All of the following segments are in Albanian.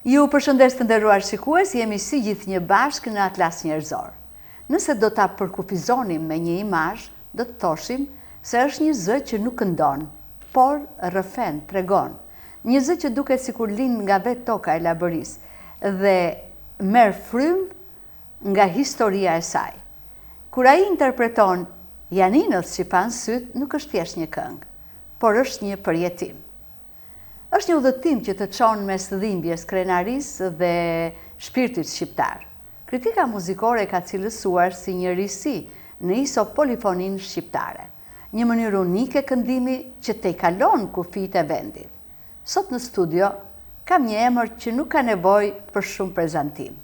Ju përshëndes të nderuar shikues, jemi si gjithnjë bashkë në Atlas Njerëzor. Nëse do ta përkufizonim me një imazh, do të thoshim se është një zë që nuk këndon, por rrëfen, tregon. Një zë që duket sikur lind nga vetë toka e Labërisë dhe merr frymë nga historia e saj. Kur ai interpreton Janinës që panë sytë, nuk është thjesht një këngë, por është një përjetim. Është një udhëtim që të çon mes dhimbjes, krenarisë dhe shpirtit shqiptar. Kritika muzikore e ka cilësuar si një risi në iso-polifoninë shqiptare. Një mënyrë unike këndimi që tejkalon kufijtë e vendit. Sot në studio kam një emër që nuk ka nevojë për shumë prezantim.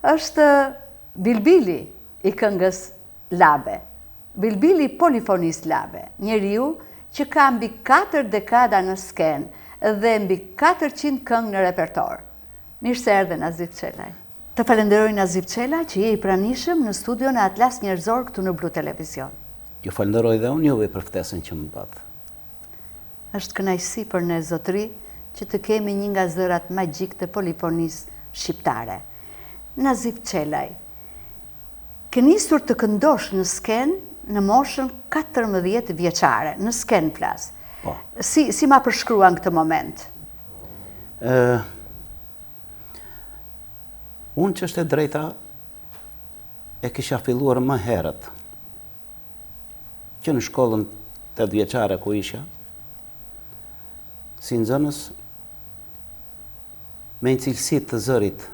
Është Bilbili i këngës Labe. Bilbili i polifonisë labe, njeriu që ka mbi katër dekada në skenë dhe mbi 400 këngë në repertor. Mirë se erdhe Nazif Çelaj. Të falenderoj Nazif Çela që je i pranishëm në studion e Atlas Njerëzor këtu në Blu Televizion. Ju falenderoj dhe unë juve për ftesën që më bëtë. Është kënaqësi për ne zotëri që të kemi një nga zërat magjikë të polifonisë shqiptare. Nazif Çelaj, Ke nisur të këndosh në skenë në moshën 14 vjeçare, në skenë flas. Po. Si, si ma përshkruan këtë moment? Ë Unë që është e drejta e kisha filluar më herët. Që në shkollën 8 vjeçare ku isha, si nxënës me një cilësi të zërit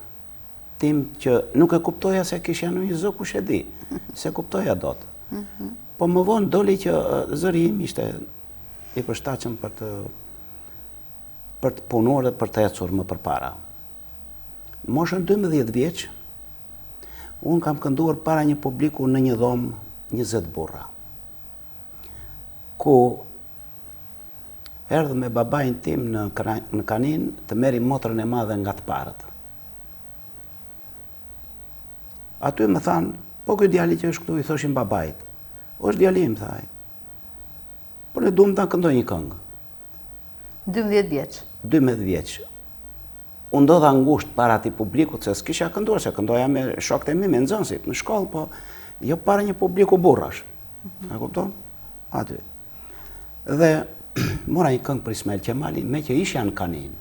tim që nuk e kuptoja se kisha ndonjë zë kush e di, s'e kuptoja dot. Mhm. Po më vonë doli që zëri im ishte i përshtatshëm për të për të punuar dhe për të ecur më përpara. Në moshën 12 vjeç, unë kam kënduar para një publiku në një dhomë 20 burra. Ku Erdhëm me babain tim në në Kaninë të merrim motrën e madhe nga të parët. Aty më thanë, po ky djali që është këtu i thoshin babait. Është djali im, tha ai. Por ne duam ta këndojë një këngë. 12 vjeç. 12 vjeç. U ndodha ngushtë para atij publikut se s'kisha kënduar, se këndoja me shokët e mi, me nxënësit në shkollë, po jo para një publiku burrash. Mm -hmm. E kupton? Aty. Dhe mora një këngë për Ismail Qemalin, meqë isha në Kaninë.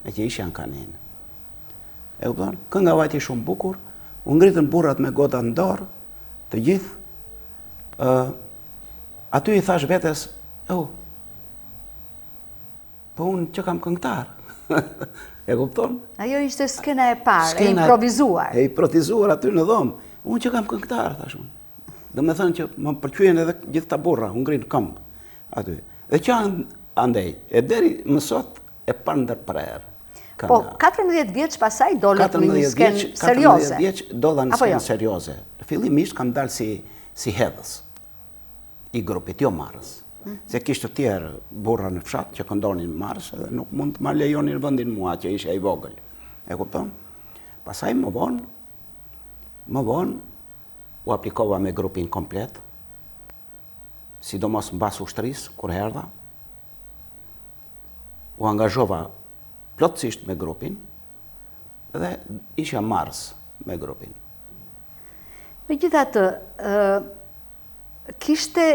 Meqë isha në Kaninë. E kupton? Kënga vajti shumë bukur, u ngritën burrat me gota në dorë, të gjithë. Ë aty i thashë vetes, "Oh, po unë qenkam këngëtar." e kupton? Ajo ishte skena e parë, e improvizuar. E improvizuar aty në dhomë. Unë qenkam këngëtar, thashë unë. Domethënë që më pëlqyen edhe gjithë ata burra, u ngrinë në këmbë aty. Dhe që andej, e deri më sot e pandërprerë. Po, 14 vjeç pastaj dolët në një skenë serioze. 14 vjeç dola në skenë jo? serioze. Fillimisht kam dalë si, si hedhës i grupit, jo marrës. Mm. Se kishte të tjerë burra në fshat që këndonin marrës edhe nuk mund të ma lejonin vendin mua që isha i vogël. E kupton? Pastaj më vonë, më vonë, U aplikova me grupin komplet, sidomos mbas ushtrisë, kur erdha. U angazhova plotësisht me grupin dhe isha marrës me grupin. Megjithatë, kishte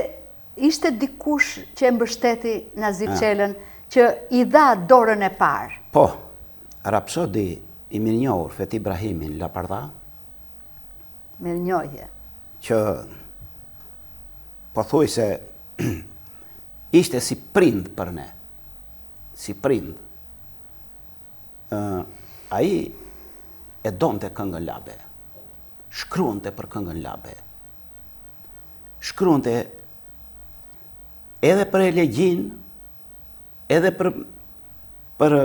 ishte dikush që e mbështeti Nazif Çelën, që i dha dorën e parë. Po, rapsodi i mirënjohur Feti Brahimi në Lapardha, Mirënjohje. Që pothuajse ishte si prind për ne. Si prind. Ë ai e donte këngën labe. Shkruante për këngën labe. Shkruante edhe për elegjinë, edhe për për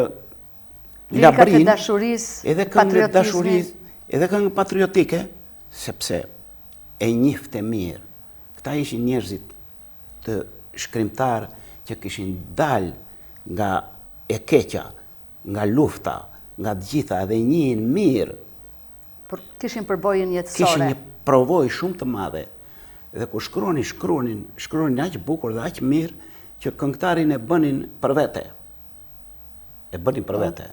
Labërinë, dashurisë, edhe këngë e dashurisë, edhe këngë patriotike, sepse e njihte mirë. Këta ishin njerëzit të shkrimtarë që kishin dalë nga e keqja, nga lufta, nga të gjitha edhe njihin mirë. Por, kishin përvojën jetësore. Kishin një përvojë shumë të madhe. Dhe kur shkruanin, shkruanin, shkruanin aq bukur dhe aq mirë që këngëtarin e bënin për vete. E bënim për po. vete.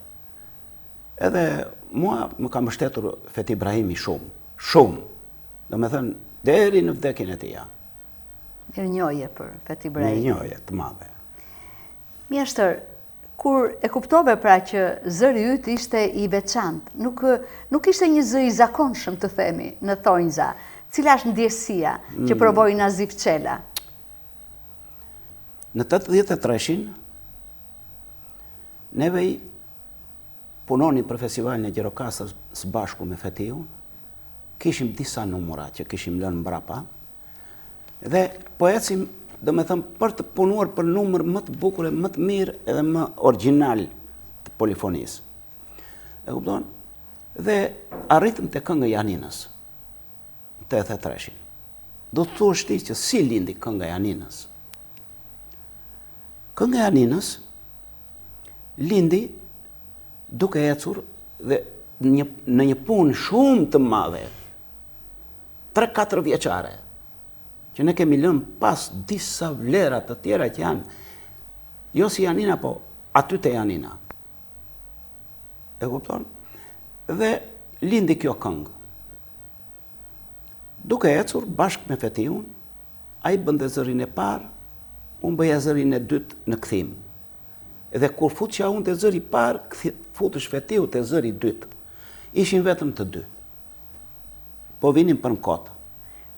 Edhe mua më ka mbështetur Feti Brahimi shumë, shumë. Domethënë, deri në vdekjen e tija. Mirënjohje për Feti Brahimin. Mirënjohje të madhe. Mjeshtër, kur e kuptove pra që zëri yt ishte i veçantë, nuk, nuk ishte një zë i zakonshëm të themi në thonjza, cila është ndjesia që mm. provoi Nazif Çela? Në 83-shin, neve punonim për festivalin e Gjirokastrës së bashku me Fetiun, kishim disa numura që kishim lënë mbrapa, dhe po ecim, domethënë, për të punuar për numër më të bukur e më të mirë edhe më origjinal të polifonisë. E kupton? Dhe arritëm te kënga e Janinës. 83-shin. Do të thuash ti që si lindi kënga e Janinës? Kënga e Janinës lindi duke ecur dhe një, në një punë shumë të madhe, 3-4 vjeçare, që ne kemi lënë pas disa vlera të tjera që janë, jo si Janina, po aty te Janina. E kupton? Dhe lindi kjo këngë. Duke ecur bashkë me Fetiun, ai bënte zërin e parë, unë bëja zërin e dytë në kthim. Dhe kur futesha unë te zëri i parë, futesh Fetiu te zëri i dytë. Ishin vetëm të dy. Po vinim për në kot.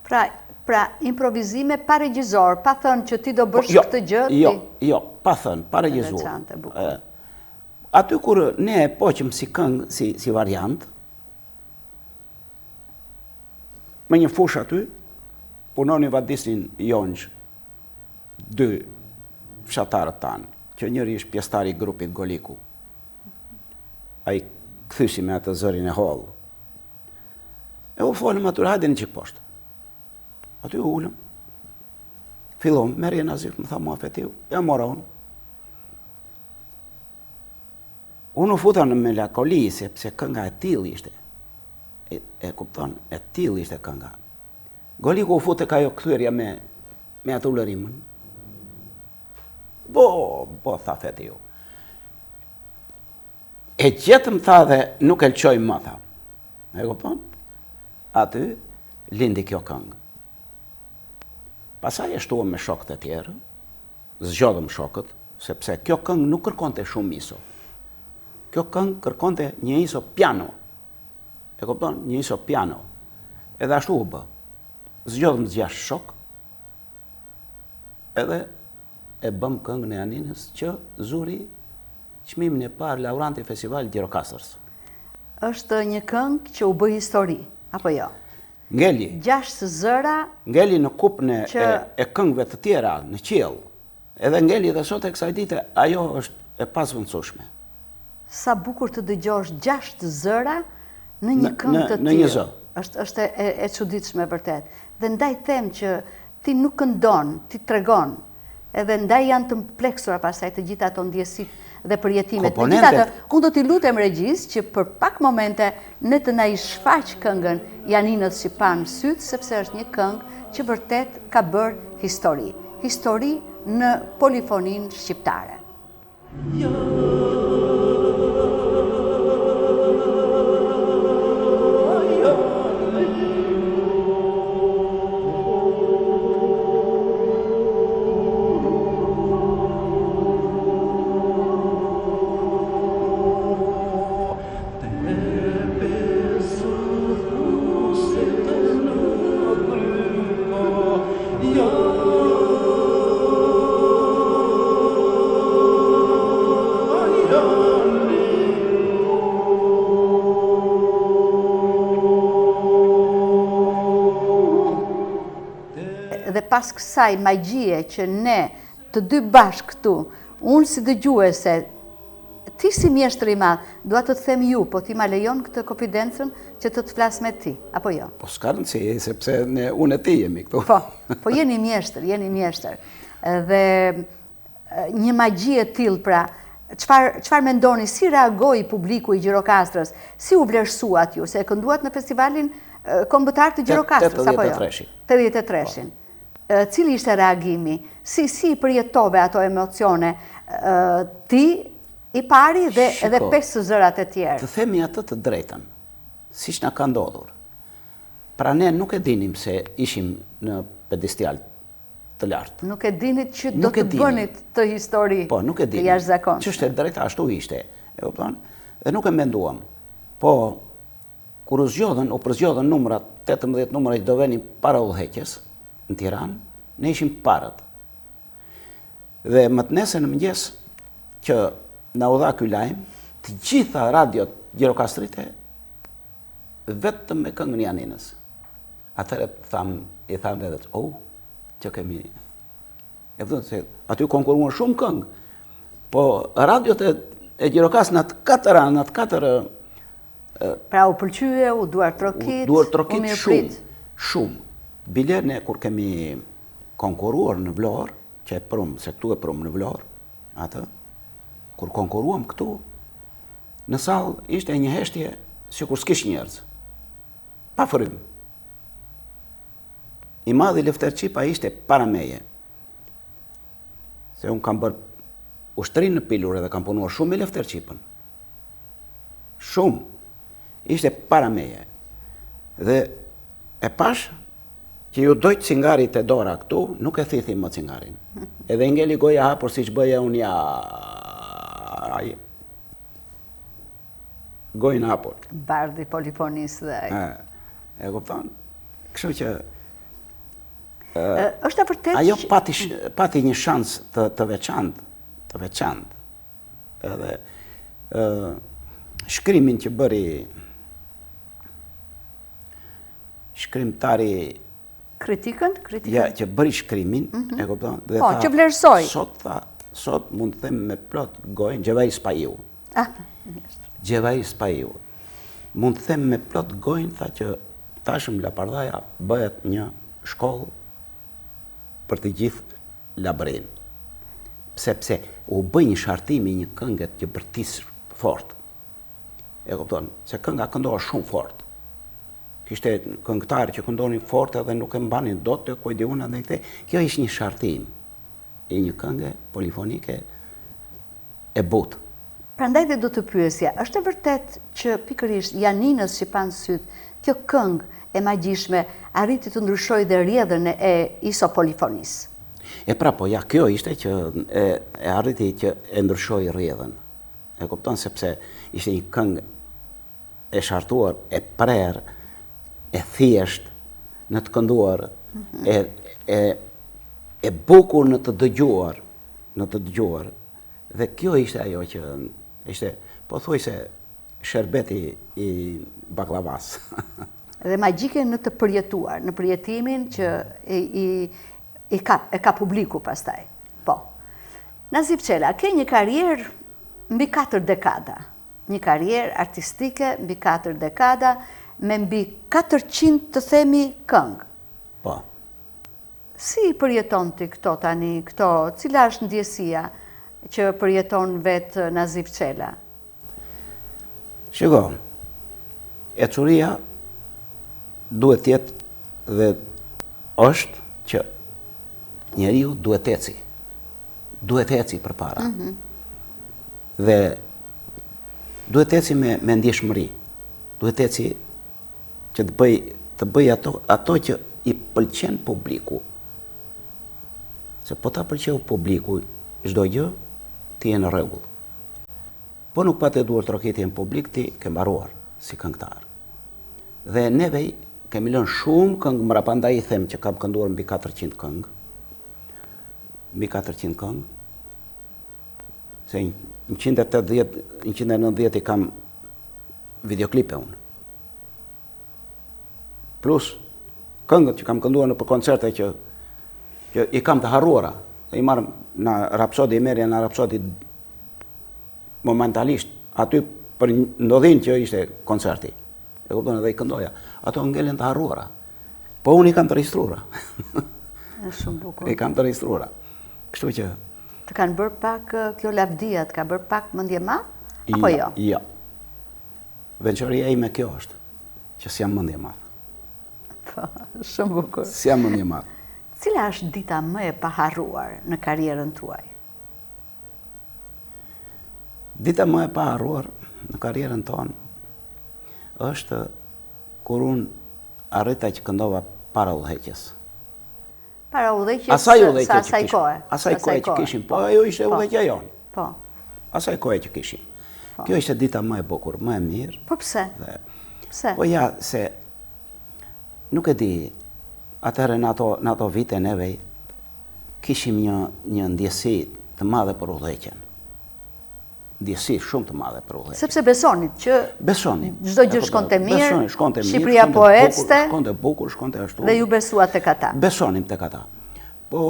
Pra, pra improvizime pa regjizor, pa thënë që ti do po, bësh jo, këtë gjë, ti... Jo, jo, pa thënë, pa regjizuar. Aty kur ne e poqëm si këngë, si, si variant, me një fushë aty, punonin vadisnin jonxhë, dy fshatarët tanë, që njëri është pjesëtar i grupit Goliku. Ai kthysi me atë zërin e hollë. E u folëm aty, hajde një çikë poshtë. Aty u ulëm. Fillon, merrje Nazif, më tha mua Fetiu, ja mora unë. Unë u futa në melankoli, sepse kënga e tillë ishte. E, e kupton, e tillë ishte kënga. Goliku u fut tek ajo kthyerja me, me atë ulërimën. Bo, bo, tha Fetiu. E gjetëm tha dhe nuk e lëshojmë më tha. E kupton? Aty lindi kjo këngë. Pastaj e shtuam me shokët e tjerë, zgjodhëm shokët, sepse kjo këngë nuk kërkonte shumë iso. Kjo këngë kërkonte një iso piano. E kupton? Një iso piano. Edhe ashtu u bë. Zgjodhëm gjashtë shokë, edhe e bëmë këngën e Janinës që zuri çmimin e parë laureant i Festivalit Gjirokastrës. Është një këngë që u bë histori, apo jo? Ngeli. Gjashtë zëra Ngeli në kupën e, që... e, e këngëve të tjera në qiell. Edhe ngeli dhe sot e kësaj dite ajo është e pazëvendësueshme. Sa bukur të dëgjosh gjashtë zëra në një këngë të tillë. Në një zë. Është është e, e çuditshme vërtet. Dhe ndaj them që ti nuk këndon, ti tregon. Edhe ndaj janë të mpleksura pastaj të gjitha ato ndjesitë dhe përjetimet. Megjithatë, unë do t'i lutem regjisë që për pak momente ne të na i shfaqë këngën Janinës që panë sytë, sepse është një këngë që vërtet ka bërë histori. Histori në polifoninë shqiptare. Dhe pas kësaj magjie që ne të dy bashkë këtu, unë si dëgjuese, Ti si mjeshtër i madh, dua të të them ju, po ti ma lejon këtë konfidencën që të të flas me ti, apo jo? Po s'ka rëndësi, sepse ne unë e ti jemi këtu. Po, po jeni mjeshtër, jeni mjeshtër. Dhe një magji e tillë pra, çfarë çfarë mendoni, si reagoi publiku i Gjirokastrës? Si u vlerësuat ju se e kënduat në festivalin kombëtar të Gjirokastrës apo jo? 83-shin. 83-shin. Cili ishte reagimi? Si si i përjetove ato emocione? Ti? I pari dhe edhe pesë zërat e tjerë. Të themi atë të drejtën, siç na ka ndodhur. Pra ne nuk e dinim se ishim në pedestal të lartë. Nuk e dinit që do të bënit këtë histori po, nuk e dinim. të jashtëzakonshme. Ç'është e drejta, ashtu ishte. E kupton? Dhe nuk e menduam. Po, kur u zgjodhën, u përzgjodhën numrat, 18 numra që do venin para udhëheqjes në Tiranë, ne ishim të parët. Dhe më të nesërmen në mëngjes që na u dha ky lajm, të gjitha radiot gjirokastrite vetëm me këngën e Janinës. Atëherë thamë, i thamë vetes, oh, që kemi... E kupton se aty konkurruan shumë këngë. Po radiot e, e Gjirokastrës në atë katër, në atë katër Pra u pëlqye, u duartrokit, u duartrokit shumë, shumë. Bile ne kur kemi konkurruar në Vlorë, që e prumë, se këtu e prumë në Vlorë, atë, kur konkurruam këtu, në sallë ishte një heshtje sikur s'kish njerëz, pa frymë. I madhi Lefter Çipa ishte para meje, se unë kam bërë ushtrinë në Pilur edhe kam punuar shumë me Lefter Çipën. Shumë. Ishte para meje. Dhe e pashë që iu dogj cingari te dora këtu, nuk e thithi më cingarin. Edhe i ngeli goja hapur siç bëja unë ja... Ai. Gojën hapur. Bardi i polifonisë dhe ai. E, e kupton? Kështu që... është e vërtetë Ajo pati, pati një shans të, të veçantë, të veçantë. Edhe shkrimin që bëri shkrimtari kritikën, kritikën. Ja, që bëri shkrimin, mm -hmm. e kupton? Dhe po, tha, që vlerësoi. Sot tha, sot mund të them me plot gojën Xhevahir Spahiu. Ah, Xhevahir Spahiu. Mund të them me plot gojën tha që tashmë Lapardhaja bëhet një shkollë për të gjithë Labërinë. Sepse u bë një shartim i një kënge që bërtis fort. E kupton? Se kënga këndohej shumë fort. Kishte këngëtarë që këndonin fort edhe nuk e mbanin dot e ku e di unë edhe këte. Kjo ishte një shartim i një kënge polifonike e butë. Prandaj dhe do të pyesja, është e vërtetë që pikërisht Janinës që panë sytë, kjo këngë e magjishme arriti të ndryshojë dhe rrjedhën e isopolifonisë? E pra, po ja, kjo ishte që e, e arriti që e ndryshoi rrjedhën. E kupton sepse ishte një këngë e shartuar, e prerë, e thjeshtë në të kënduar, mm -hmm. e, e, e bukur në të dëgjuar, në të dëgjuar, Dhe kjo ishte ajo që ishte pothuajse sherbeti i bakllavas. Dhe magjike në të përjetuar, në përjetimin që i, i, i ka, e ka publiku pastaj. Po. Nazif Çela, ke një karrierë mbi 4 dekada. Një karrierë artistike mbi 4 dekada me mbi 400 të themi këngë. Po. Si i përjeton ti këto tani, këto, cila është ndjesia që përjeton vetë Nazif Çela? Shiko, ecuria duhet të jetë dhe është që njeriu duhet të eci. Duhet të eci përpara. Mm -hmm. Dhe duhet të eci me, me ndjeshmëri. Duhet të eci që të bëj të bëj ato ato që i pëlqen publiku. Se po ta pëlqeu publiku çdo gjë, ti je në rregull. Po nuk pate duartrokitje në publik, ti ke mbaruar si këngëtar. Dhe neve kemi lënë shumë këngë mbrapa, ndaj i them që kam kënduar mbi 400 këngë. Mbi 400 këngë. Se 180, 190 i kam videoklipe unë. Plus, këngët që kam kënduar nëpër koncerte që, që i kam të harruara, dhe i marr në rapsodi, i merrja në rapsodi momentalisht, aty për ndodhinë që ishte koncerti. E kupton edhe i këndoja. Ato ngelen të harruara. Po unë i kam të regjistruara. Është shumë bukur. I kam të regjistruara. Kështu që Të kanë bërë pak kjo lavdia, të ka bërë pak mendjemadh apo jo? Jo. Veçoria ime kjo është, që s'jam mendjemadh. Po, shumë bukur. S'jam mendjemadh. Cila është dita më e paharruar në karrierën tuaj? Dita më e paharruar në karrierën tonë është kur unë arrita që këndova para udhëheqjes. Para udhëheqjes asaj udhëheqje që kishim. Kohe. Asaj kohe që kishim. Po, ajo ishte po. udhëheqja jonë. Po. Asaj kohe që kishim. Po. Kjo ishte dita më e bukur, më e mirë. Po pse? Dhe, pse? Po ja, se nuk e di, atëherë në ato, në ato vite neve kishim një, një ndjesi të madhe për udhëheqjen. Ndjesi shumë të madhe për udhëheqjen. Sepse besonit që besonim. Çdo gjë shkonte mirë. Besonim, shkonte mirë. Shqipëria po ecte. Shkonte bukur, shkonte ashtu. Dhe ju besuat tek ata. Besonim tek ata. Po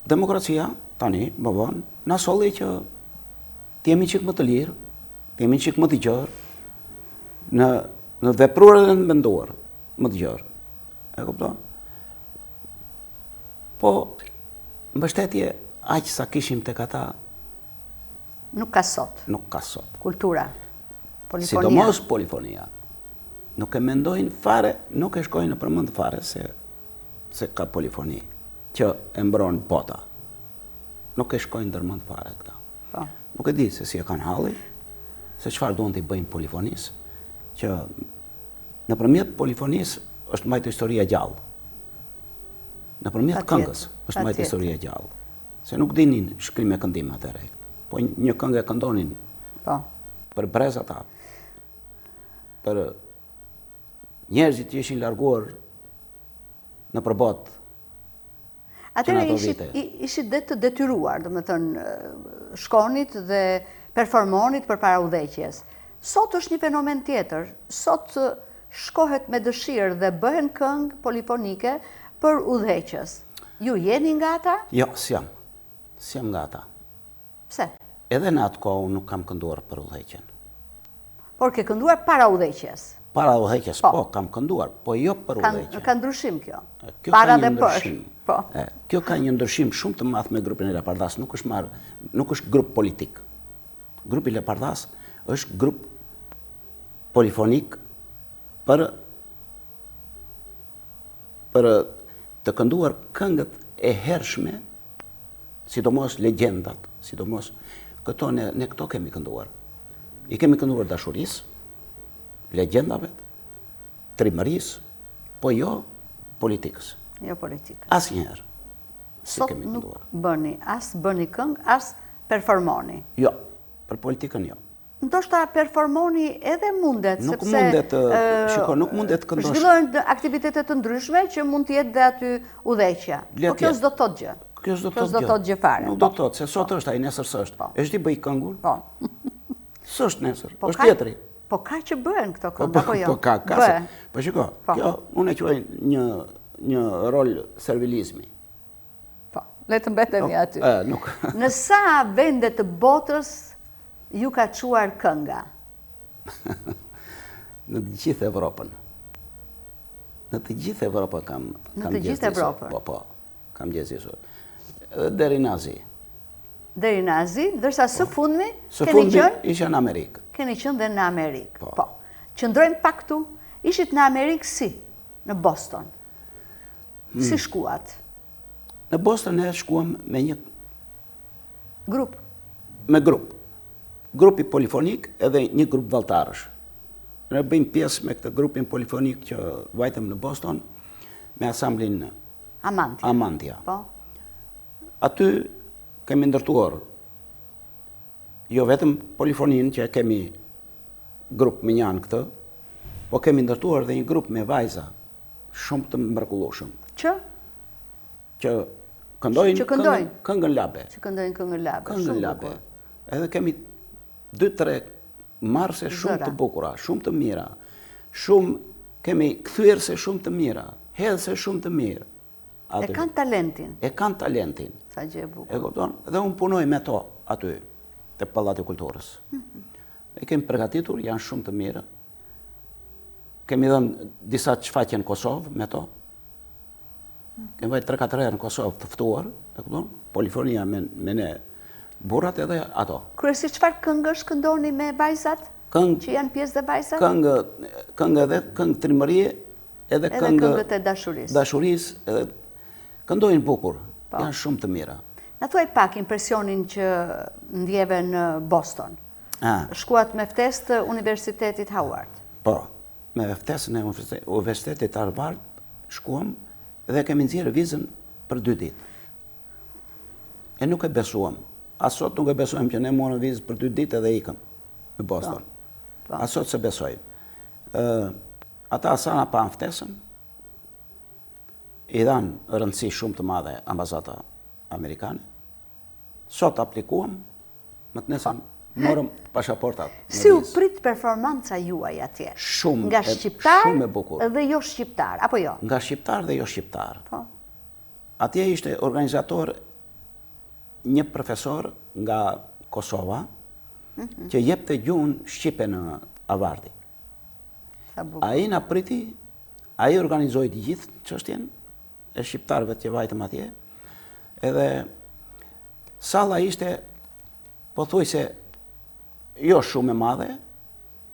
demokracia tani më vonë na solli që të jemi çik më të lirë, të jemi çik më të gjerë në në vepruar dhe në menduar më të gjerë. E kupton? Po mbështetje aq sa kishim tek ata Nuk ka sot. Nuk ka sot. Kultura. Polifonia. Sidomos polifonia. Nuk e mendojnë fare, nuk e shkojnë nëpër mend fare se se ka polifoni që e mbron bota. Nuk e shkojnë ndër mend fare këta. Po. Nuk e di se si e kanë hallin, se çfarë duan t'i bëjnë polifonisë, që nëpërmjet polifonisë është mbajtur historia gjallë. Nëpërmjet këngës është mbajtur historia gjallë. Se nuk dinin shkrim e këndim atëherë. Po një këngë e këndonin. Po. Për brezat ata. Për njerëzit që ishin larguar nëpër botë. Atëherë ishit, ishit dhe të detyruar, domethënë, shkonit dhe performonit përpara udhëheqjes. Sot është një fenomen tjetër. Sot shkohet me dëshirë dhe bëhen këngë polifonike për udhëheqës. Ju jeni nga ata? Jo, s'jam. S'jam nga ata. Pse? Edhe në atë kohë unë nuk kam kënduar për udhëheqjen. Por ke kënduar para udhëheqjes? Para udhëheqjes, po, po kam kënduar, po jo për udhëheqjen. Ka ndryshim kjo. Kjo para ka një dhe ndryshim. Po. E, kjo ka një ndryshim shumë të madh me grupin e Lapardhas, nuk është marrë, nuk është grup politik. Grupi i Lapardhas është grup polifonik për për të kënduar këngët e hershme, sidomos legjendat, sidomos këto ne ne këto kemi kënduar. I kemi kënduar dashurisë, legjendave, trimërisë, po jo politikës. Jo politikës. Asnjëherë. Sot nuk bëni, as bëni këngë, as performoni. Jo, për politikën jo. Ndoshta performoni edhe mundet, nuk sepse... Mundet, shiko, nuk mundet të këndosh. Zhvillohen aktivitete të ndryshme që mund të jetë dhe aty udhëheqja. Po kjo s'do të thotë gjë. Kjo s'do të thotë gjë fare. Nuk do të thotë, se sot po. është ai, nesër s'është. Po. E ç't'i bëj këngë unë? Po. S'është nesër, po është tjetri. Po ka që bëhen këto këngë, apo jo? Po ka, ka. Po shiko, kjo unë e quaj një, një rol servilizmi. Po, le të mbetemi aty. E, nuk. Në sa vende të botës ju ka çuar kënga? Në të gjithë Evropën. Në të gjithë Evropën kam Në të gjithë Evropën. Po, po. Kam gjezdisur. Edhe deri në Azi. Deri në Azi, ndërsa së po. fundmi së keni qenë isha në Amerikë. Keni qenë dhe në Amerikë. Po. po. Qëndrojmë pak këtu. Ishit në Amerikë si? Në Boston. Hmm. Si shkuat? Në Boston ne shkuam me një grup. Me grup. Grupi polifonik edhe një grup valltarësh. Ne bëjmë pjesë me këtë grupin polifonik që vajtëm në Boston me asamblin Amantia. Amantia. Po. Aty kemi ndërtuar jo vetëm polifoninë që e kemi grup me një anë këtë, po kemi ndërtuar dhe një grup me vajza shumë të mrekullueshëm. Që? Që këndojnë, që këndojnë. këngën labe. Që këndojnë këngën labe. Këngën labe. Edhe kemi dy tre marrëse shumë të bukura, shumë të mira. Shumë kemi kthyerëse shumë të mira, hedhëse shumë të mirë. E kanë talentin. E kanë talentin. Sa gjë e bukur. E kupton? Dhe unë punoj me to aty te Pallati i Kulturës. Mm -hmm. E kemi përgatitur, janë shumë të mira. Kemi dhënë disa shfaqje në Kosovë me to. Kemi vajtë 3-4 herë në Kosovë të ftuar, e kupton? Polifonia me, me ne burrat edhe ato. Kryesisht çfarë këngësh këndoni me vajzat? Këngë që janë pjesë dhe vajzat? Këngë, këngë edhe këngë trimërie, edhe këngë edhe këngët e dashurisë. Dashurisë, edhe këndojnë bukur, po. janë shumë të mira. Na thuaj pak impresionin që ndjeve në Boston. Shkuat me ftesë të Universitetit Harvard. Po, me ftesën e Universitetit Harvard shkuam dhe kemi nxjerrë vizën për dy ditë. E nuk e besuam. As sot nuk e besojmë që ne morëm vizë për dy ditë edhe ikëm në Boston. Po. Po. As sot s'e besojmë. Ë ata sa na panë ftesën, i dhanë rëndësi shumë të madhe ambasada amerikane. Sot aplikuam, më të nesërmen morëm pashaportat. Si u prit performanca juaj atje? Shumë, Nga shqiptar shumë e bukur. dhe jo shqiptar, apo jo? Nga shqiptar dhe jo shqiptar. Po. Atje ishte organizator një profesor nga Kosova, mm -hmm. që jepte gjuhën shqipe në Harvard. Ai na priti, ai organizoi të gjithë çështjen e shqiptarëve që vajtëm atje. Edhe salla ishte pothuajse jo shumë e madhe,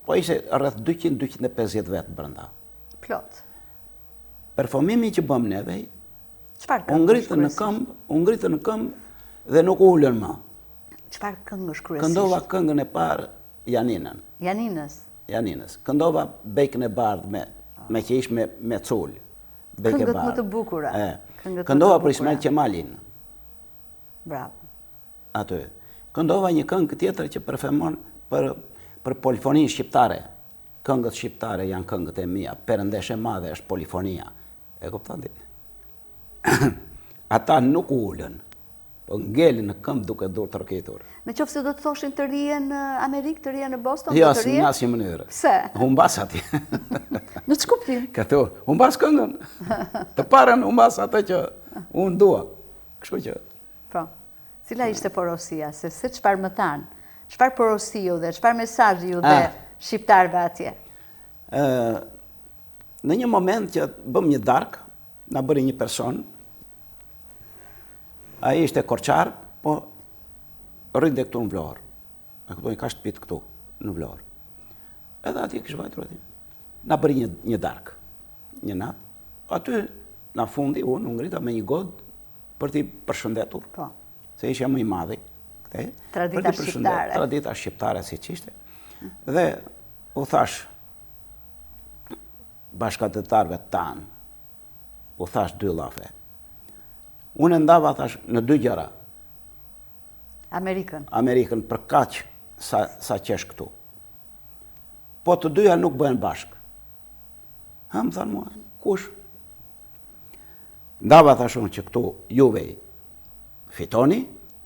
po ishte rreth 200-250 vetë brenda. Plot. Performimi që bëmë neve, Çfarë u ngritën në këmbë, u ngritën në këmbë dhe nuk u ulën më. Çfarë këngësh kryesisht? Këndova këngën e parë Janinën. Janinës. Janinës. Këndova Bejkën e Bardhë me me që ish me me cul. Bejkë e bardhë. Këngët më të bukura. E. Këndova për Ismail Qemalin. Bravo. Aty. Këndova një këngë tjetër që performon për për polifoninë shqiptare. Këngët shqiptare janë këngët e mia, perëndeshë e madhe është polifonia. E kupton ti? Ata nuk u ulën, po ngelën në këmbë duke duartrokitur. Në qoftë se do të thoshin të rrije në Amerikë, të rrije në Boston, jo, do të rrije? Jo, në asnjë mënyrë. Pse? Humbas atje. Në ç'kuptim? Këtu, humbas këngën. Të parën humbas atë që unë dua. Kështu që. Po. Cila ishte porosia, se se çfarë më thanë? Çfarë porosie u dhe, çfarë mesazhi u dhe ah. shqiptarëve atje? Ë në një moment që bëmë një darkë, na bëri një person. Ai ishte korçar, po rrinte këtu në Vlorë. E kupton, ka shtëpitë këtu në Vlorë. Edhe atje kish vajtur atje. Na bëri një një darkë, një natë. Aty na fundi unë u ngrita me një gotë për t'i përshëndetur. Po. Se isha më i madhi. Këte, Tradita shqiptare. Tradita shqiptare siç ishte. Dhe u thash bashkatdhetarëve tanë, u thash dy llafe. Unë e ndava, thash, në dy gjëra. Amerikën. Amerikën për kaq sa, sa qesh këtu. Po të dyja nuk bëhen bashkë. Ha, më thanë mua, kush? Ndava thash unë që këtu juve fitoni.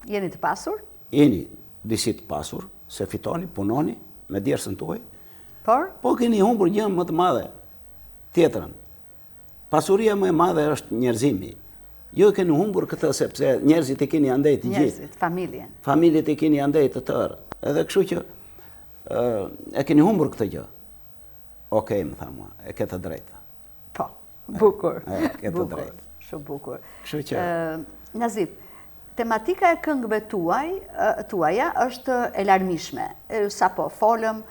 Jeni të pasur? Jeni disi të pasur, se fitoni, punoni me djersën tuaj. Por? Po keni humbur gjë më të madhe, tjetrën. Pasuria më e madhe është njerëzimi. Ju e keni humbur këtë sepse njerëzit i keni andej të gjithë. Njerëzit, familjen. Familjet i keni andej të tërë. Edhe kështu që e keni humbur këtë gjë. Okej, më tha mua, e ke të drejtë. Po, bukur. E ke të drejtë. Shumë bukur. Kështu që Nazif, tematika e këngëve tuaj, tuaja është e larmishme. Sapo folëm,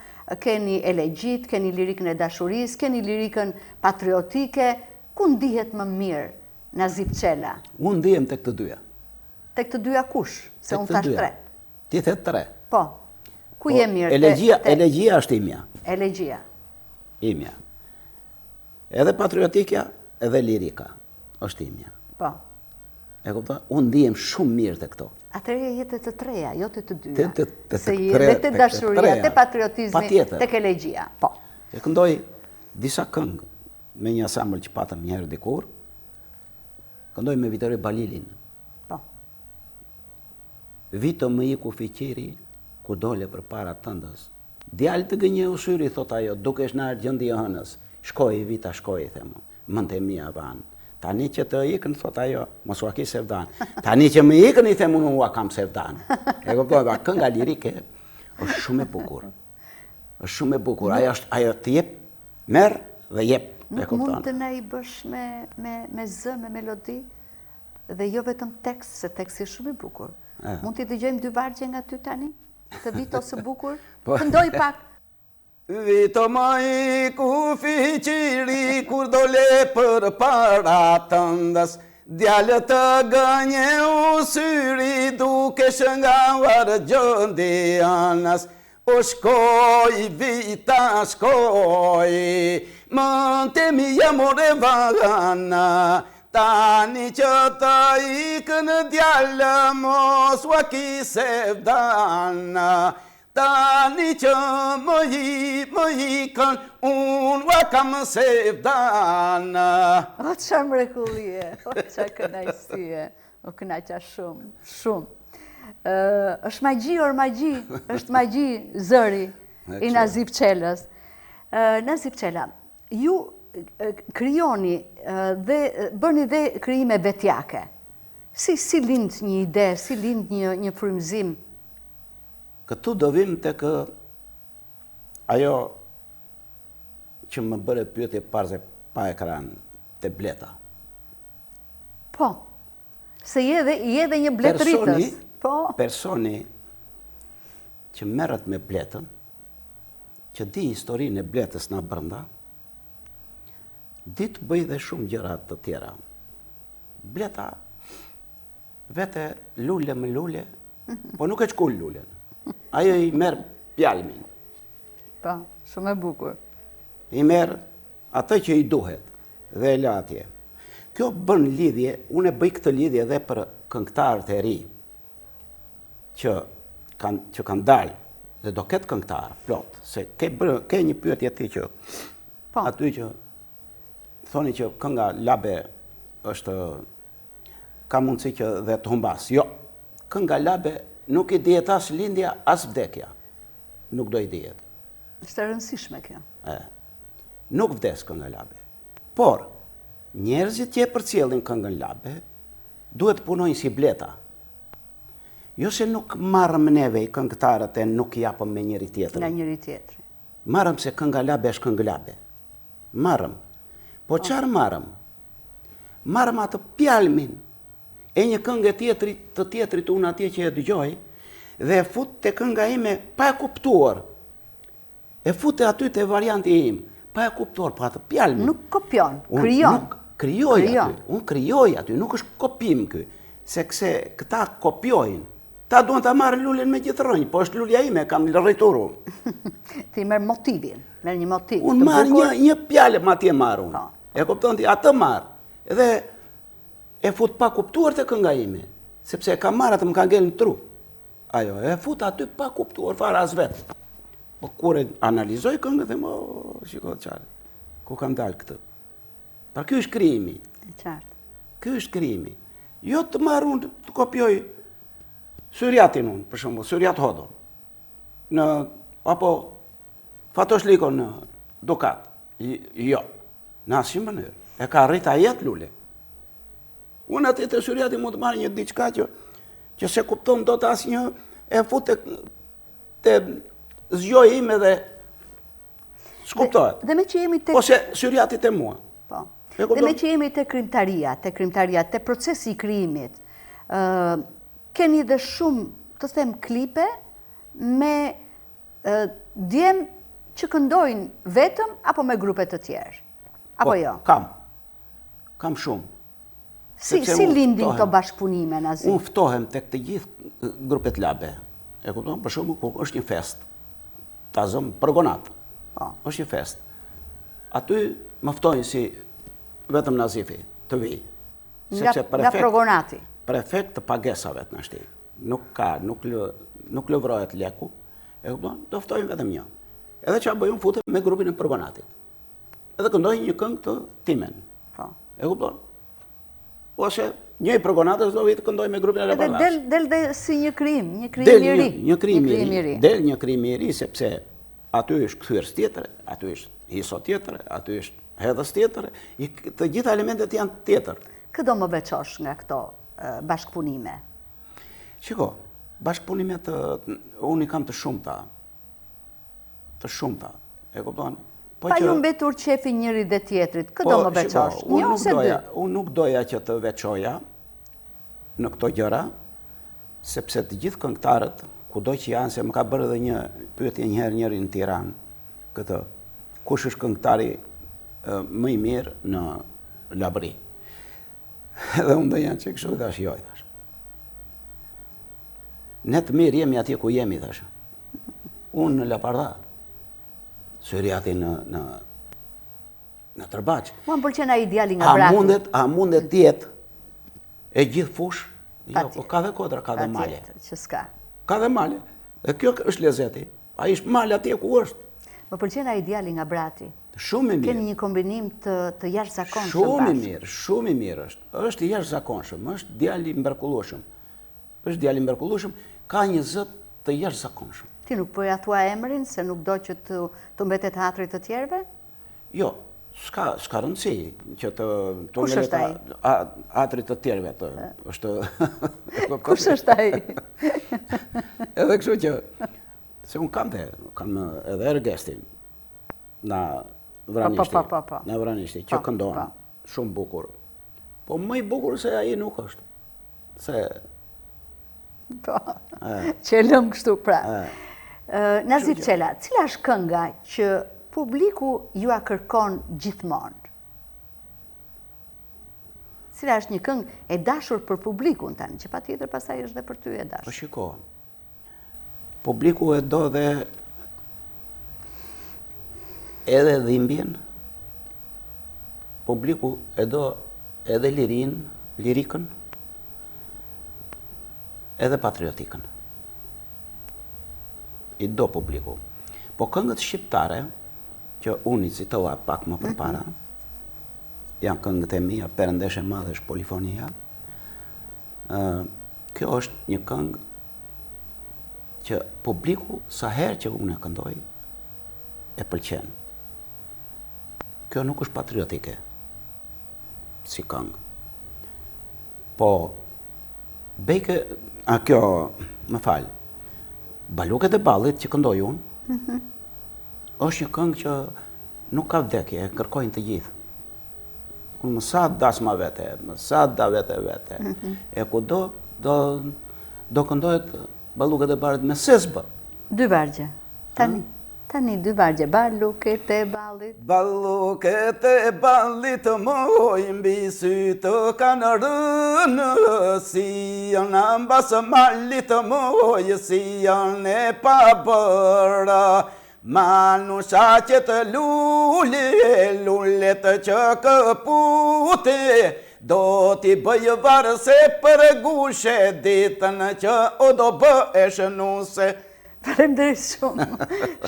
keni elegjitë, keni lirikën e dashurisë, keni lirikën patriotike, ku ndihet më mirë Nazif Çela? Unë ndihem tek të dyja. Tek të dyja kush? Se unë thashë tre. Ti the tre. Po. Ku po, je mirë? Elegjia, elegjia është imja. Elegjia. Imja. Edhe patriotikja, edhe lirika është imja. Po. E kupton? Unë ndihem shumë mirë te këto. Atëherë je te të treja, jo te të dyja. Te të te të tre, te dashuria, te patriotizmi, tek elegjia. Po. E këndoj disa këngë me një ansambël që patëm një herë dikur. Këndoj me Vitorio Balilin. Po. Vito më iku fiqiri, kur dole përpara tëndës. Djalë të gënjeu syri, thotë ajo, dukesh në argjendi i hënës. Shkoi, Vita, shkoi, them unë. Mëntë e mia vanë. Tani që të ikën, thotë ajo, mos ua ki sevdanë. Tani që më ikën, i them unë, ua kam sevdanë. E kupton, pra, kënga lirike është shumë e bukur. Është shumë e bukur. Ajo është ajo të jep, merr dhe jep. Nuk mund të na i bësh me me me zë, me melodi dhe jo vetëm tekst, se teksti është shumë i bukur. Mund t'i dëgjojmë dy vargje nga ty tani? Të Vitos së bukur? Po. Këndoj pak. Vito më iku fiqiri kur dole përpara tëndës Djalë të gënjeu syri dukesh nga argjendi i hënës. O shkoi vita shkoi, mëndtë e mia more vana, tani që të ikën djalë, mos ua ki sevdanë. Tani që më i, më ikën, unë ua kam sevdanë. O, ça mrekullie, o, ça kënaqësie. U kënaqa shumë, shumë. është magji, or magji, është magji zëri i Nazif Çelës. Nazif Çela, ju krijoni dhe bëni dhe krijime vetjake. Si, si lind një ide, si lind një, një frymëzim? Këtu do vim tek ajo që më bëre pyetje parë se pa ekran te bleta. Po, se je dhe, je dhe një bletërritës. Personi, po. personi që merret me bletën, që di historinë e bletës nga brenda, di të bëjë dhe shumë gjëra të tjera. Bleta vete lule më lule, po nuk e shkul lulen. Ajo i merr pjalmin. Po, shumë e bukur. I merr atë që i duhet dhe e lë atje. Kjo bën lidhje, unë e bëj këtë lidhje edhe për këngëtarët e ri që kanë që kanë dalë dhe do ketë këngëtar plot, se ke bërë ke një pyetje ti që po. aty që thoni që kënga labe është ka mundësi që dhe të humbas. Jo, kënga labe nuk i dihet as lindja, as vdekja. Nuk do i dihet. Është e rëndësishme kjo. E. Nuk vdes kënga labe. Por, njerëzit që e përcjellin këngën labe, duhet të punojnë si bleta. Jo se nuk marrëm neve këngëtarët e nuk japëm me njëri tjetrin. Nga njëri tjetri. Marrëm se kënga labe është këngë labe. Marrëm. Po çfarë marrëm? Marrëm atë pjalmin e një këngë tjetrit, të tjetrit unë atje që e dëgjoj dhe e fut te kënga ime pa e kuptuar. E fut te aty te varianti im, pa e kuptuar, po atë pjalmin. Nuk kopjon, krijon. Nuk krijoj aty, unë krijoj aty, nuk është kopim ky, sepse këta kopjojnë. Ta duan ta marrë lulen me gjithë rrënjë, po është lulja ime, kam rritur unë. Ti merr motivin, merr një motiv. Unë marr një, një pjalm atje marr unë. Po. E kupton ti, atë marr. Dhe e fut pa kuptuar te kënga ime, sepse e kam marrë atë më ka ngel në tru. Ajo, e fut aty pa kuptuar fare as vetë. Po kur e analizoj këngën them, oh, shiko çfarë. Ku kam dalë këtë? Pra ky është krijimi. E qartë. Ky është krijimi. Jo të marr unë të kopjoj Syrjatin unë, për shembull, Syrjat Hodon. Në apo Fatosh Likon në Dukat. Jo. Në asnjë mënyrë. E ka rrit ai atë lule. Unë aty te Syrjati mund të marr një diçka që që s'e kupton dot asnjë e fut te te zgjoi im edhe s'kuptohet. Dhe, dhe meqë jemi te Ose Syrjati te mua. Po. Dhe meqë jemi te krijimtaria, te krijimtaria, te procesi i krijimit. Ë keni dhe shumë, të them, klipe me djem që këndojnë vetëm apo me grupe të tjerë? Apo po, jo? Kam. Kam shumë. Si, si lindin këto bashkëpunime, Nazif? Unë ftohem tek të gjithë grupet labe. E kupton? Për shembull, kur është një festë, ta zëmë Progonat. Po. është një festë. Aty më ftojnë si vetëm Nazifi të vij. Nga, nga Progonati? Për efekt të pagesave të nashti. Nuk ka, nuk, lë, nuk lëvrohet leku, E kupton? Do ftojnë vetëm një. Edhe ça bëj unë futem me grupin e Progonatit. Edhe këndoj një këngë të timen. Po. E kupton? Ose një i Progonatit do vijë të këndoj me grupin e Lapardhas. Edhe del del dhe si një krijim, një krijim i ri. Një krijim i ri. Del një krijim i ri sepse aty është kthyers tjetër, aty është hiso tjetër, aty është hedhës tjetër, i, të gjitha elementet janë tjetër. Kë do më veçosh nga këto bashkëpunime? Shiko, bashkëpunimet unë i kam të shumta. Të shumta. E kupton? Po pa ju mbetur qefi njëri dhe tjetrit, kë do po, më veçosh? Një ose dy? Unë nuk doja që të veçoja në këto gjëra, sepse të gjithë këngëtarët, kudo që janë, se më ka bërë edhe një pyetje një herë njëri në Tiranë, këtë, kush është këngëtari më i mirë në Labëri. Edhe unë do janë që kështu i thashë, jo, i thashë. Ne të mirë jemi atje ku jemi, thashë. Unë në Lapardha, Syriati në, në, në Tërbaç. Mua më pëlqen ai djali nga Brati. A mundet, a mundet të jetë e gjithë fushë? Jo, po ka dhe kodra, ka dhe male. Që s'ka. Ka dhe male. Dhe kjo është lezeti. Ai është mal atje ku është. Më pëlqen ai djali nga Brati. Shumë i mirë. Keni një kombinim të, të jashtëzakonshëm Shumë i mirë, shumë i mirë është. Është i jashtëzakonshëm, është djalë i mrekullueshëm. Është djalë i mrekullueshëm, ka një zë të jashtëzakonshëm. Ti nuk po ia thua emrin se nuk do që të të mbetet hatri të tjerëve? Jo, s'ka s'ka rëndësi që të të mbetet hatri të tjerëve të është Kush është ai? Edhe kështu që se unë kam dhe kam edhe Ergestin nga Vranishti. Po, po, po, po. Nga Vranishti që këndon shumë bukur. Po më i bukur se ai nuk është. Se Po. Që e lëmë kështu pra. Nazif Çela, cila është kënga që publiku jua kërkon gjithmonë? Cila është një këngë e dashur për publikun tani, që patjetër pastaj është dhe për ty e dashur? Po shiko, publiku e do dhe edhe dhimbjen, publiku e do edhe lirinë, lirikën, edhe patriotikën. I do publiku. Po këngët shqiptare, që unë i citova pak më përpara, mm -hmm. janë këngët e mia, Perëndeshë e madhe është polifonia, ë kjo është një këngë që publiku sa herë që unë e këndoj, e pëlqen. Kjo nuk është patriotike, si këngë. Po, bejke, a kjo, më fal, Baluket e ballit që këndoj unë, mm -hmm. është një këngë që nuk ka vdekje, e kërkojnë të gjithë. Unë më sa dasma vete, më sa da vete vete, mm -hmm. e kudo, do, do këndohet Baluket e ballit me se s'bë. Dy vargje, tani. Hmm? Tani dy vargje, baluket e ballit. Baluket e ballit moj mbi sy të kanë rënë, si janë mbas malit moj, si janë e pabëra. Manushaqet lule, lulet që këpute, do t'i bëj varëse për gushe, ditën që o do bëhesh nuse. Faleminderit shumë.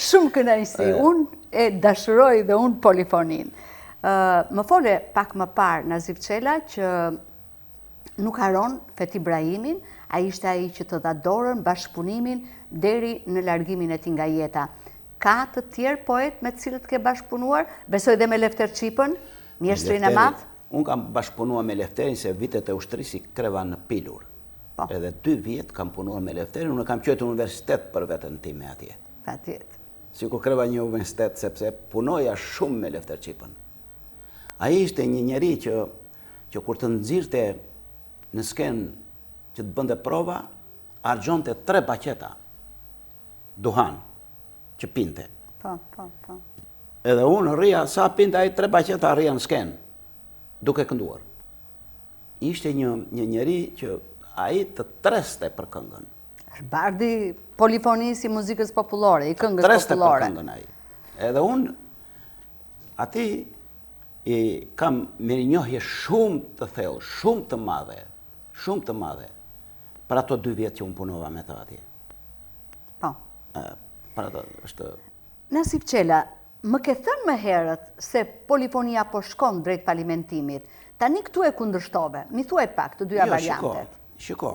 Shumë kënaqësi. Unë e dashuroj dhe unë polifoninë. Më fole pak më parë Nazif Çela që nuk harron Feti Brahimin, ai ishte ai që të dha dorën, bashkëpunimin deri në largimin e tij nga jeta. Ka të tjerë poetë me të cilët ke bashkëpunuar? Besoj dhe me Lefter Çipën, mjeshtrin e madh? Unë kam bashkëpunuar me Lefterin se vitet e ushtrisë i kreva në Pilur. Po. Edhe dy vjet kam punuar me Lefterin, unë kam quajtur universitet për veten time atje. Patjetër. Sikur kreva një universitet, sepse punoja shumë me Lefter Çipën. Ai ishte një njeri që, që kur të nxirrte në skenë që të bënte prova, harxhonte tre paqeta duhan që pinte. Po, po, po. Edhe unë rrija, sa pinte ai tre paqeta rrija në skenë, duke kënduar. Ishte një një njeri që ai të treste për këngën. Është bardi i polifonisë i muzikës popullore, i këngës popullore. Treste për këngën ai. Edhe unë atij i kam mirënjohje shumë të thellë, shumë të madhe, shumë të madhe për ato dy vjet që unë punova me të atje. Po. Për ato është Nazif Çela, Më ke thënë më herët se polifonia po shkon drejt falimentimit. Tani këtu e kundërshtove. M'i thuaj pak të dyja jo, variantet. Shiko, shiko.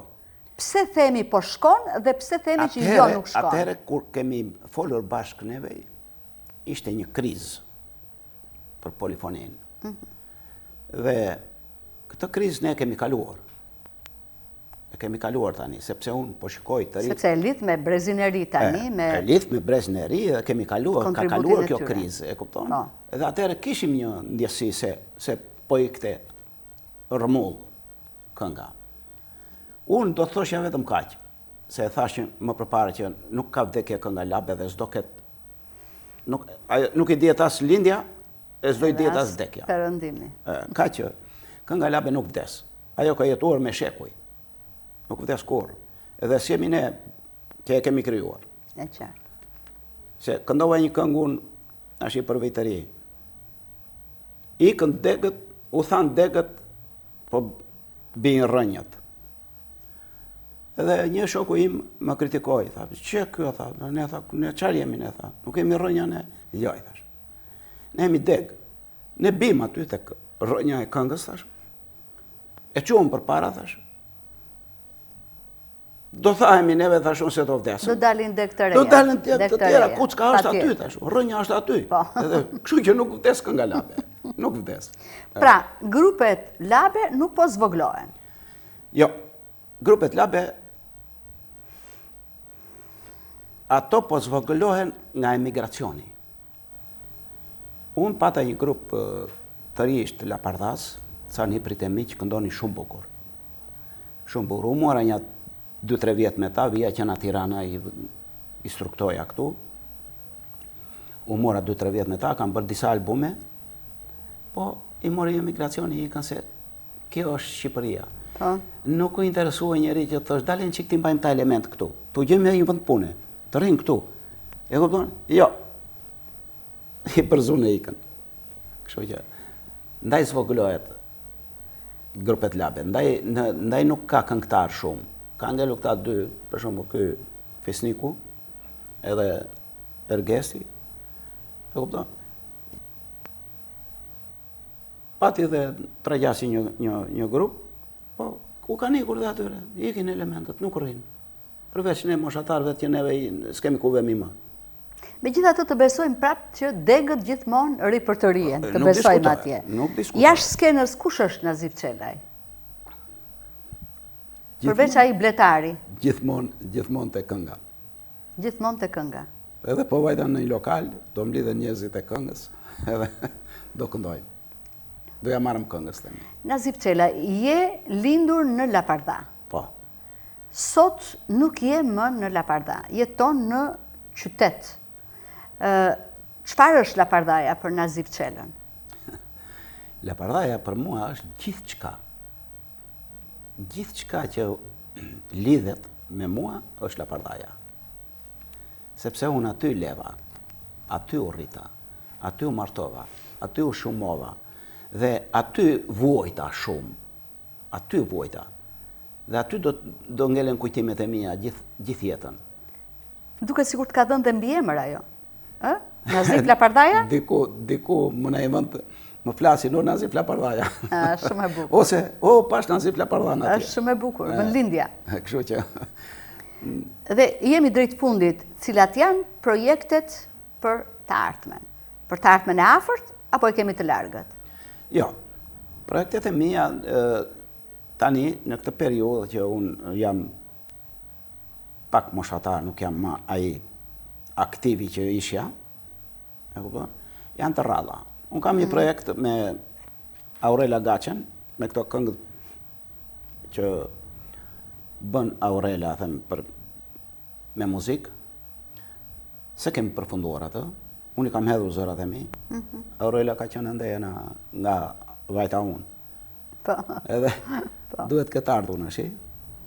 Pse themi po shkon dhe pse themi që jo nuk shkon? Atëherë kur kemi folur bashkë neve, ishte një krizë për polifoninë. Mm -hmm. Dhe këtë krizë ne e kemi kaluar. E kemi kaluar tani, sepse unë po shikoj të ri. Sepse e lidh me brezin e ri tani, me... E lidh me brezin e ri dhe kemi kaluar, ka kaluar kjo krizë, e kupton? Po. Edhe atëherë kishim një ndjesi se, se po ikte rrëmull kënga. Unë do të thoshja vetëm kaq, se e thashë më përpara që nuk ka vdekje kënga labe dhe s'do ketë nuk, nuk i dihet as lindja, e s'do i dihet as vdekja. Perëndimi. Ka që kënga labe nuk vdes. Ajo ka jetuar me shekuj. Nuk vdes kurrë. Edhe s'jemi ne që e kemi krijuar. E qartë. Se këndova një këngë unë, tashi për vit të ri. Ikën degët, u thanë degët, po bijnë rrënjët. Edhe një shoku im më kritikoi, tha, ç'e kjo, tha, ne, tha, ne çfarë jemi ne, tha, nuk jemi rrënja ne, jo, i thash. Ne jemi degë, ne bimë aty tek rrënja e këngës, thash, e çuam përpara, thash, Do thahemi neve, thash unë se do vdesim. Do dalin degë të reja. Do dalin degë të tjera, kucka është aty, thash unë, rrënja është aty. Po. Edhe, kështu që nuk vdes kënga labe, nuk vdes. Pra, grupet labe nuk po zvoglohen. Jo, grupet labe, ato po zvoglohen nga emigracioni. Unë pata një grup të rinjsh të Lapardhasë, ca nipërit e mi që këndonin shumë bukur. Shumë bukur. U mora nja 2-3 vjet me ta, vija që nga Tirana i instruktoja këtu. U mora 2-3 vjet me ta, kam bërë disa albume, po i mori emigracioni ikën se kjo është Shqipëria. Po. Nuk u interesua njeri që të thosh, dalin çik t'i mbajmë këta elementë këtu. T'u gjejmë një vend pune. Të rrinë këtu. E kupton? Jo. I përzunë e ikën. Kështu që ndaj zvogëlohet grupet labe. Ndaj në, ndaj nuk ka këngëtar shumë. Ka ngelur këta dy, për shembull ky Fisniku edhe Ergesi. E kupton? Pati edhe Tragjasi një një një grup, po ku kanë ikur dhe atyre? Ikin elementët, nuk rrinë. Përveç ne moshatarëve që neve s'kemi ku vemi më. Megjithatë të besojmë prapë që degët gjithmonë ripërtërihen, të besojmë atje. Nuk diskutohet. Jashtë skenës, kush është Nazif Çelaj? Përveç ai bletari. Gjithmonë, gjithmonë te kënga. Gjithmonë te kënga. Edhe po vajta në një lokal, do mblidhen njerëzit e këngës, edhe do këndojmë. Do ja marrëm këngës, themi. Nazif Çelaj, je lindur në Lapardha. Po. Sot nuk je më në Lapardha, jeton në qytet. Çfarë është Lapardhaja për Nazif Çelën? Lapardhaja për mua është gjithçka. Gjithçka që lidhet me mua është Lapardhaja. Sepse unë aty leva, aty u rrita, aty u martova, aty u shumova dhe aty vuajta shumë. Aty vuajta. Dhe aty do do ngelen kujtimet e mia gjithë gjithë jetën. Duket sikur të ka dhënë dhe mbiemër ajo. Ë? Nazif Lapardhaja? Diku, diku më në vend më flasin, o Nazif Lapardhaja. Ë, shumë e bukur. Ose, o pash Nazif Lapardhan atje. Është shumë e bukur, vendlindja. Kështu që Dhe jemi drejt fundit, cilat janë projektet për të ardhmen? Për të ardhmen e afërt apo e kemi të largët? Jo. Projektet e mia tani në këtë periudhë që unë jam pak moshatar, nuk jam më ai aktivi që isha, e kupton? Janë të rralla. Unë kam një mm. projekt me Aurela Gaçen, me këto këngë që bën Aurela, them, për me muzikë, S'e kemi përfunduar atë. Unë i kam hedhur zërat e mi. Mhm. Aurela ka qenë andej na nga vajta unë. Po. Edhe po. duhet të ketë ardhur tashi.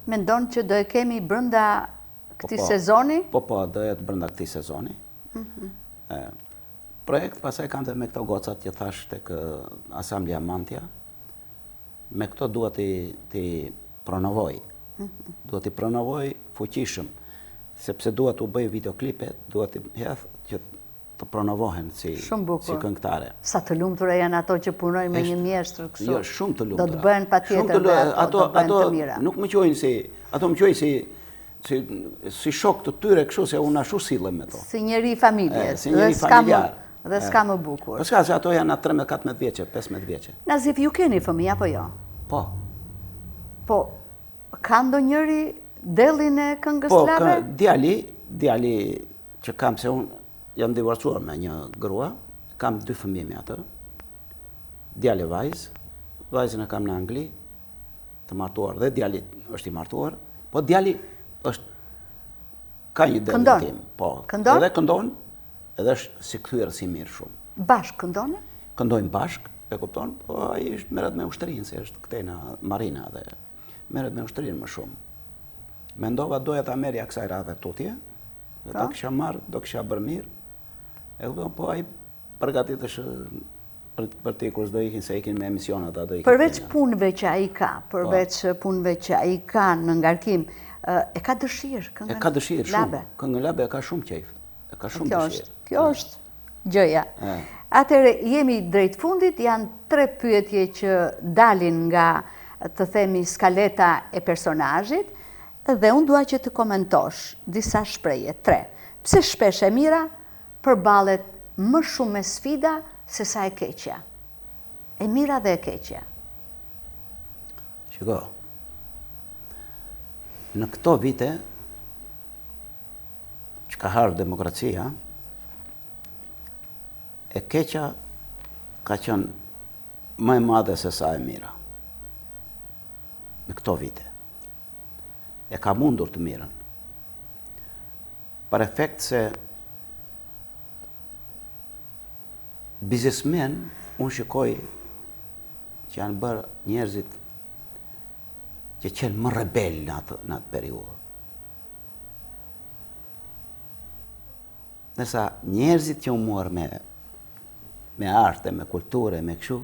Mendon që do e kemi brenda po, këtij po, sezoni? Po, po, do jetë brenda këtij sezoni. Mhm. Projekt pastaj kam dhe me këto gocat që thash tek Asambli Amantia. Me këto dua t'i t'i promovoj. Mhm. Dua t'i promovoj fuqishëm, sepse dua t'u bëj videoklipe, dua t'i hedh që të promovohen si si këngëtare. Sa të lumtura janë ato që punojnë me një mjeshtër kështu. Jo, shumë të lumtura. Do të bëhen patjetër dhe ato, do të bëhen të mira. Nuk më quajnë si, ato më quajnë si si si shok të tyre kështu se unë ashtu sillem me to. Si njeri i familjes, si njeri familjar. Dhe s'ka më bukur. Po s'ka se ato janë 13, 14 vjeçe, 15 vjeçe. Nazif, ju keni fëmijë apo jo? Po. Po, ka ndonjëri dellin e këngës po, labe? Po, djali, djali që kam se unë jam divorcuar me një grua, kam dy fëmijë me atë. Djalë e vajzë, vajzën e kam në Angli, të martuar dhe djali është i martuar, po djali është ka një dellin tim, po. Këndon? Edhe këndon, edhe është sikthyer si mirë shumë. Bashkë këndoni? Këndojmë bashkë, e kupton, po ai është merret me ushtrinë, se është këtej në Marina dhe merret me ushtrinë më shumë. Mendova doja ta merrja kësaj radhe tutje, dhe ta po. kisha marrë, do kisha bërë mirë. E kupton, po ai përgatitesh për për të ikur, s'do ikin se ikin me emision ata do ikin. Përveç punëve që ai ka, po. përveç punëve që ai ka në ngarkim, e ka dëshirë këngën. E ka dëshirë shumë. Këngën labe e ka shumë qejf. E ka shumë dëshirë. Kjo është gjëja. Atëherë jemi drejt fundit, janë tre pyetje që dalin nga të themi skaleta e personazhit dhe unë dua që të komentosh disa shprehje. Tre. Pse shpesh e mira përballet më shumë me sfida sesa e keqja? E mira dhe e keqja. Shiko. Në këto vite që ka ardhur demokracia, e keqja ka qenë më e madhe se sa e mira. Në këto vite. E ka mundur të mirën. Për efekt se biznesmen, unë shikoj që janë bërë njerëzit që qenë më rebel në atë, në atë periudhë. Ndërsa njerëzit që u morën me me arte, me kulturë, me kështu,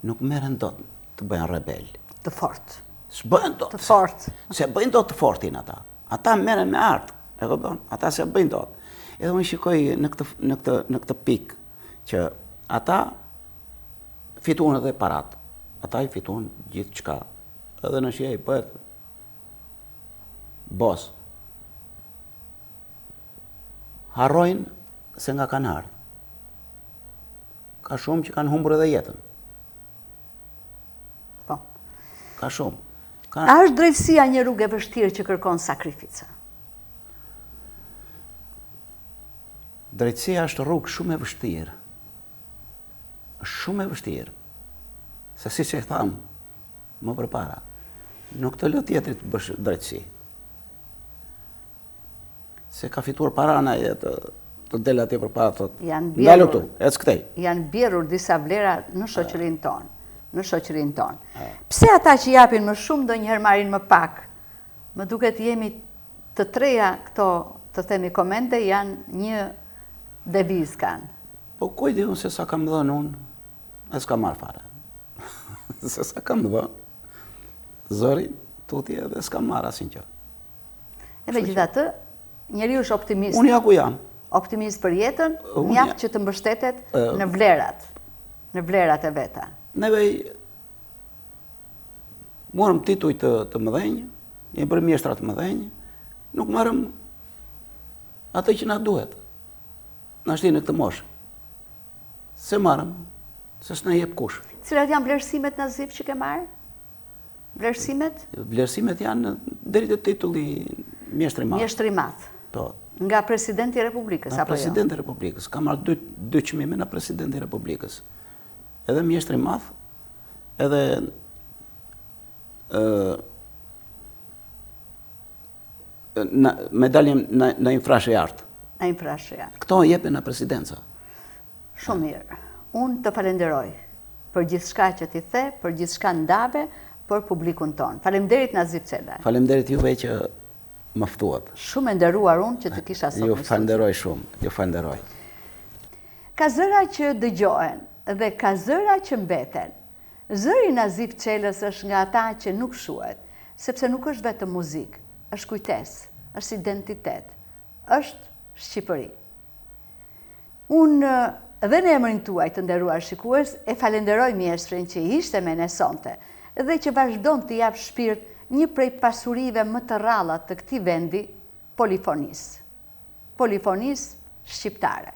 nuk merren dot të bëhen rebel. Të fort. S'bëhen dot. Të fort. S'e bëjnë dot të fortin ata. Ata merren me art, e kupton? Ata s'e bëjnë dot. Edhe unë shikoj në këtë në këtë në këtë pikë që ata fituan edhe parat. Ata i fituan gjithçka. Edhe në shije i bëhet Boss. Harrojnë se nga kanë ardhë. Ka shumë që kanë humbur edhe jetën. Po. Ka shumë. Ka... A është drejtësia një rrugë e vështirë që kërkon sakrifica? Drejtësia është rrugë shumë e vështirë. Është shumë e vështirë. Se siç e thamë, më përpara, nuk të lë tjetri të bësh drejtësi. Se ka fituar para në jetë, të del atje përpara, të thotë, ndalu këtu, ec këtej. Janë bjerrur disa vlera në shoqërinë tonë, në shoqërinë tonë. Pse ata që japin më shumë, ndonjëherë marrin më pak? Më duket jemi të treja këto, të themi komente, janë një devizë kanë. Po ku e di unë se sa kam dhënë unë, e s'kam marrë fare. se sa kam dhënë, zërin, tutje dhe s'kam marrë asnjë gjë. E megjithatë, njeriu është optimist. Unë ja ku jam. Optimist për jetën, mjaft që të mbështetet në vlerat, në vlerat e veta. Neve morëm tituj të, të mëdhenj, jemi bërë mjeshtra të mëdhenj, nuk marrëm atë që na duhet. Na shti në këtë moshë. S'e marrëm, se s'na jep kush. Cilat janë vlerësimet Nazif që ke marrë? Vlerësimet? Vlerësimet janë deri te titulli mjeshtër i madh. Mjeshtër i madh. Po. Nga presidenti i Republikës apo jo? Presidenti i Republikës. Kam marrë dy dy çmime nga presidenti i Republikës. Edhe mjeshtër i madh, edhe ë në medaljen në Naim Frashëri i Artë. Naim Frashëri i Artë. Këto jepen në presidenca. Shumë mirë. Unë të falenderoj për gjithçka që ti the, për gjithçka ndave për publikun tonë. Faleminderit Nazif Çela. Faleminderit juve që më ftuat. Shumë e nderuar unë që të kisha sot. Ju falenderoj shumë, ju falenderoj. Ka zëra që dëgjohen dhe ka zëra që mbeten. Zëri i Nazif Çelës është nga ata që nuk shuhet, sepse nuk është vetëm muzikë, është kujtesë, është identitet, është Shqipëri. Unë dhe në emrin tuaj të nderuar shikues e falenderoj mjeshtrin që ishte me ne sonte dhe që vazhdon t'i japë shpirt një prej pasurive më të rralla të këtij vendi, polifonisë. Polifonisë shqiptare.